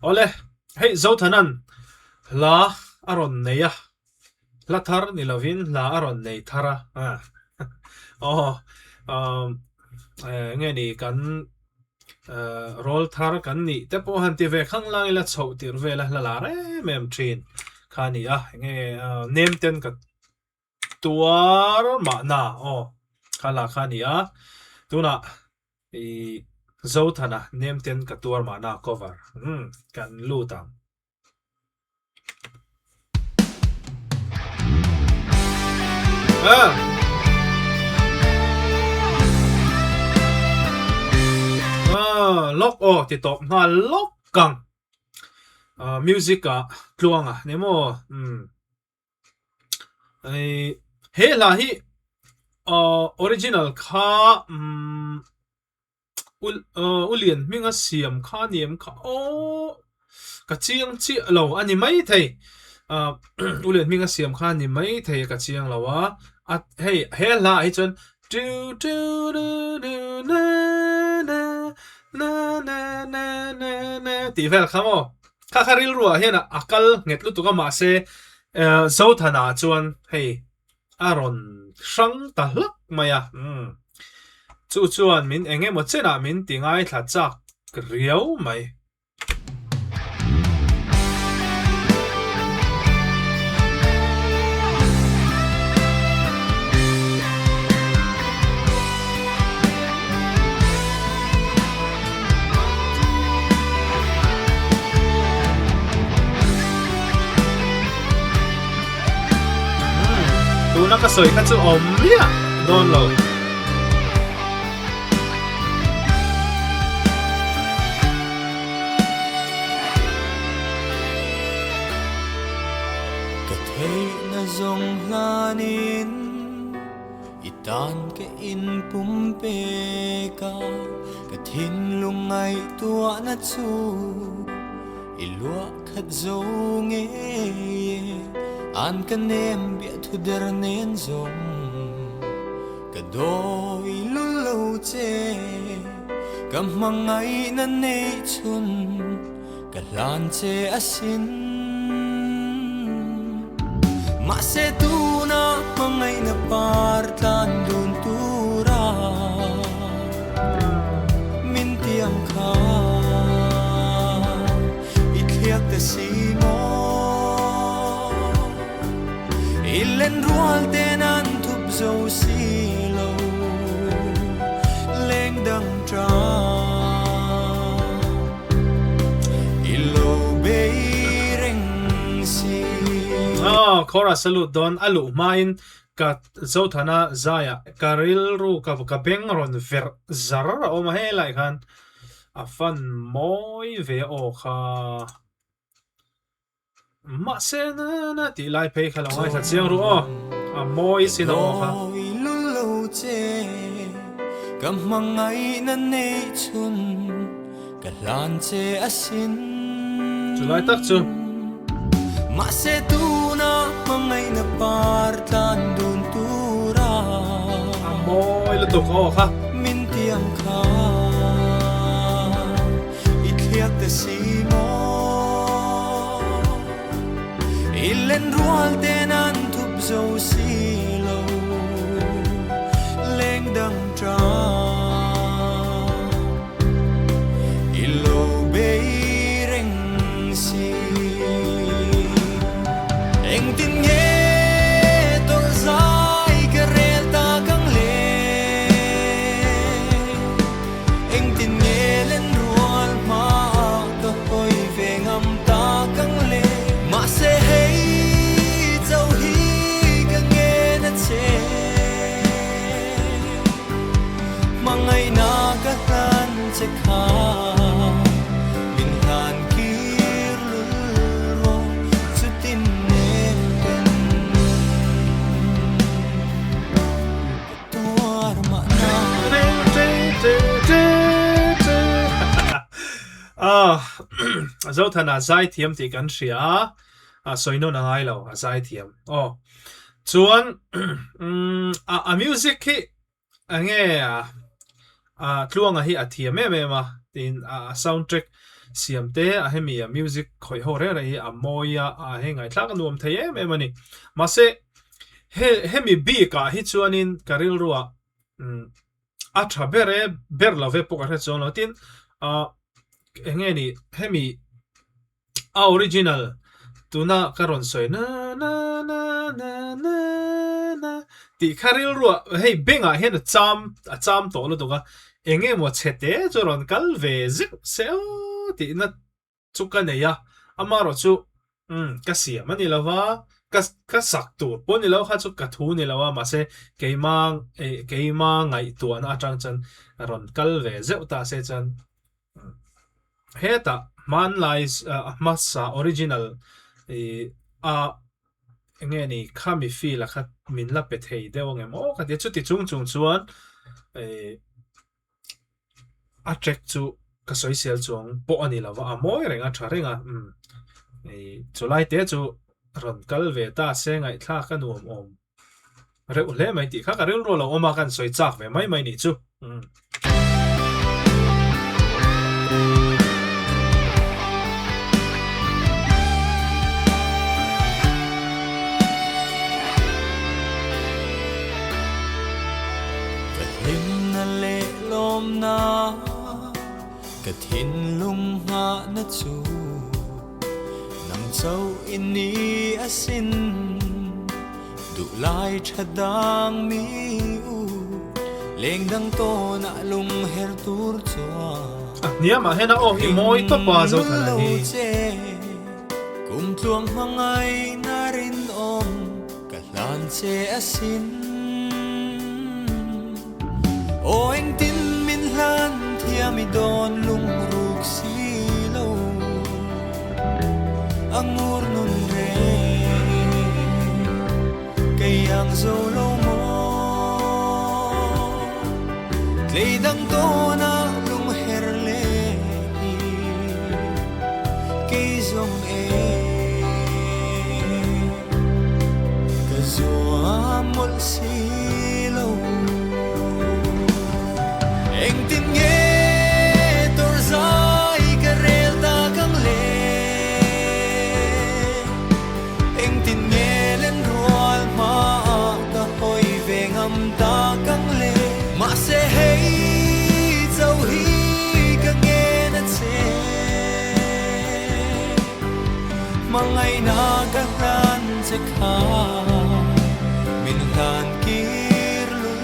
Awle, hei Zothanan hla a rawn nei a, hla thar ni lovin hla a rawn nei thar a, aw enge ni kan rawl thar kan nih te pawh han ti ve khang lang ila chhoh tirh vel a hla lar em em thin kha a ni a, enge nem ten ka tuar mahna aw kha la kha a ni a, tunah i Zothana nem ten ka tuar mahna cover umm kan lut ang. Lawk aw ti tawp nghal lawk ang music ah tluang a ni maw umm. He hla hi original kha u lian hminga siam kha a ni em kha aw ka chiang chiah lo a ni maithei u lian hminga siam kha a ni maithei ka chiang lo a hei he hla ah hi chuan tu tu tu tu na na na na na na na tih vel kha maw. Kha kha rilruah hian a kal nghet lutuk a mahse Zothana chuan hei a rawn hrang ta hlak mai a, umm chu chuan min eng emaw chenah min ti ngaithla chak riau mai. Tuna ka sawi kha chu awm miah dawn lo. Ka theihna zawng hlanin I tan ka inpum pek a, ka thinlung ngaihtuahna chu i luah khat zo ngei e. An ka nem biah thu der nen zawng ka dawi lul lo che, ka hmangaihna neih chhun Ka hlan che asin. Mahse tuna hmangaihna par tlan dun tura min tiang kha i thliak ta si maw? I len rual ten an thup zo si lo leng dang ta. Chorus a lut dawn a luh hmain ka Zothana zaia ka rilru ka ka beng rawn verh zar a awm a helai khan a fan mawi ve aw kha mahse na na tih lai phei kha lo ngaithla chiang ru aw a mawi sin a aw kha. Ka hmangaihna neih chhun ka hlan che asin. Chulai tak chu. Mahse tuna hmangaihna par tlan dun tura. A mawi lutuk aw kha. Min tiam kha i thliak ta si maw? I len rual ten an thup zo si lo leng dang ta i lo bei reng si. Engtin nge tawrh zai ka rel tak ang le? Engtin nge len rual hma ka hawi ve ngam tak ang le? Mahse hei chauh hi ka ngen a che. Hmangaihna ka hlan che kha min hlan kir lul rawh chutin nem ten ka tuar mahna. Zothana zaithiam tih kan hria a, sawi nawn a ngai lo, a zaithiam aw. Chuan a music hi enge a Tluanga hi a thiam em em a tiin a sound track siam te a hemi a music khawih ho reng reng hi a mawi a, a hei ngaihthlak a nuam thei em em a ni. Mahse he hemi bik ah hi chuanin ka rilruah umm a tha ber e ber lo ve pawh ka hre chuang lo tin ah eng nge ni hemi A original tuna ka rawn sawi na na na na na na tih kha rilruah hei bengah hian a cham a cham tawh lutuk a, eng emaw chhe te chu rawn kal ve zeuh se aw tihna chu ka nei a, amaherawh chu umm ka siam a ni lo va, ka ka sak tur pawh ni lo kha chu ka thu ni lo a, mahse keima eh keima ngaihtuahna atang chuan rawn kal ve zeuh ta se chuan Hetah hmanlai a hmasa original ih a enge ni khami feel a kha min la pe thei deuh ang em aw ka ti a, chuti chung chung chuan ih a track chu ka sawisel chuang pawh a ni lo va, a mawi reng a tha reng a umm ih chulai te chu rawn kal ve ta se ngaihthlak a nuam awm. Reuh hle mai tih kha ka rilru a lo awm a, kan sawi chak ve mai mai nih chu. Ka hlimna leh lawmna ka thinlung nghahna chu. Nang chauh i ni asin Duhlai tha dang mi u Leng dang tawnah lung her tur chuan A hniamah hian a aw hi mawi tawp a Zothana hi. Kum tluang hmangaihna rinawm ka hlan che asin Aw engtin min hlan thiam i dawn lungruk si lo A ngur nun reng kei ang zo lo maw Tlei dang tawnah lung her leh hi kei zawng e Ka zuam mawlh si lo. Engtin nge tawrh zai ka rel tak ang le? Engtin nge len rual hmaah ka hawi ve ngam tak ang le? Mahse hei chauh hi ka ngen a che. Hmangaihna ka hlan che kha min hlan kir lul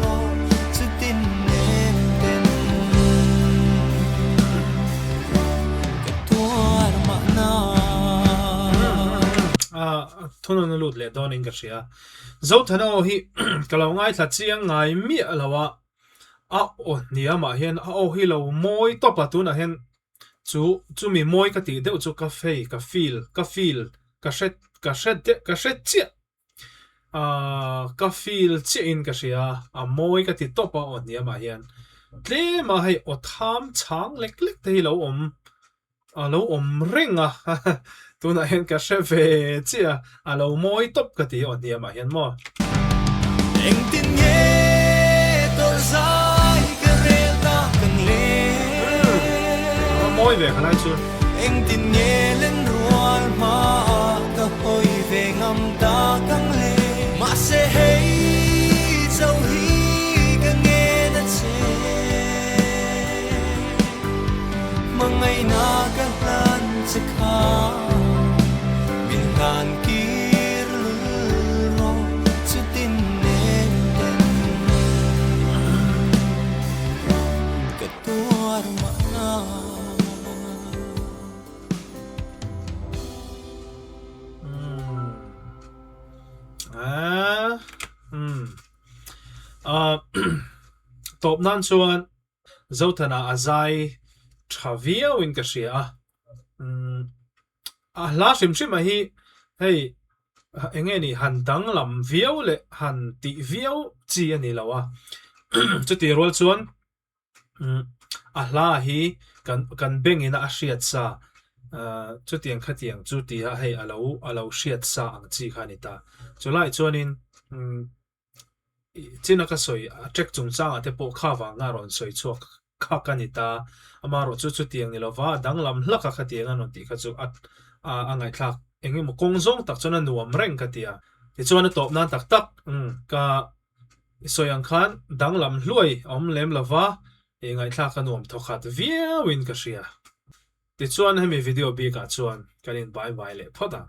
rawh chutin nem ten ka tuar mahna. Thunun a lut leh dawnin ka hria. Zothana aw hi ka lo ngaithla chiang ngai miah lo a, a aw hniamah hian a aw hi lo mawi tawp a tunah hian Chu chumi mawi ka tih deuh chu ka fei, ka feel, ka feel, ka hre ka hre deuh ka hre chiah aaa ka feel chiah in ka hria a mawi ka ti tawp a aw hniamah hian tlem a hei aw tham chhang lek lek te hi lo awm a lo awm reng a tunah hian ka hre ve chiah a a lo mawi tawp ka ti aw hniamah hian maw. Engtin nge tawrh zai ka rel tak ang le? A mawi ve kha lai chu. Engtin nge len rual hmaah ka hawi ve ngam tak ang le? Mahse hei chauh hi ka ngen a che. Hmangaihna ka hlan che kha min hlan kir lul rawh chutin nen ten ka tuar mahna. Tawp nan chuan Zothana a zai tha viau in ka hria a, umm a hla hrim hrim ah hi hei eng nge ni han danglam viau leh han tih viau chi a ni lo a, chutih rual chuan umm a hla hi kan kan beng ina a hriat sa ahh chutiang khatiang chu tih a hei a lo a lo hriat sa ang chi kha a ni ta, chulaiah chuanin umm. China ka sawi a track chungchangah te pawh kha vanga rawn sawi chhuak kha ka ni ta. Amaherawh chu chutiang ni lova a danglam hlak a khatiang a rawn tih kha chu a a ngaihthlak eng emaw kawng zawng tak chuan a nuam reng ka ti a. Tichuan a tawp nan tak tak ka sawi ang khan danglam hluai a awm lem lova i ngaihthlak a nuam thawkhat viauin ka hria. Tichuan hemi video bikah chuan kan in bye bye leh phawt ang.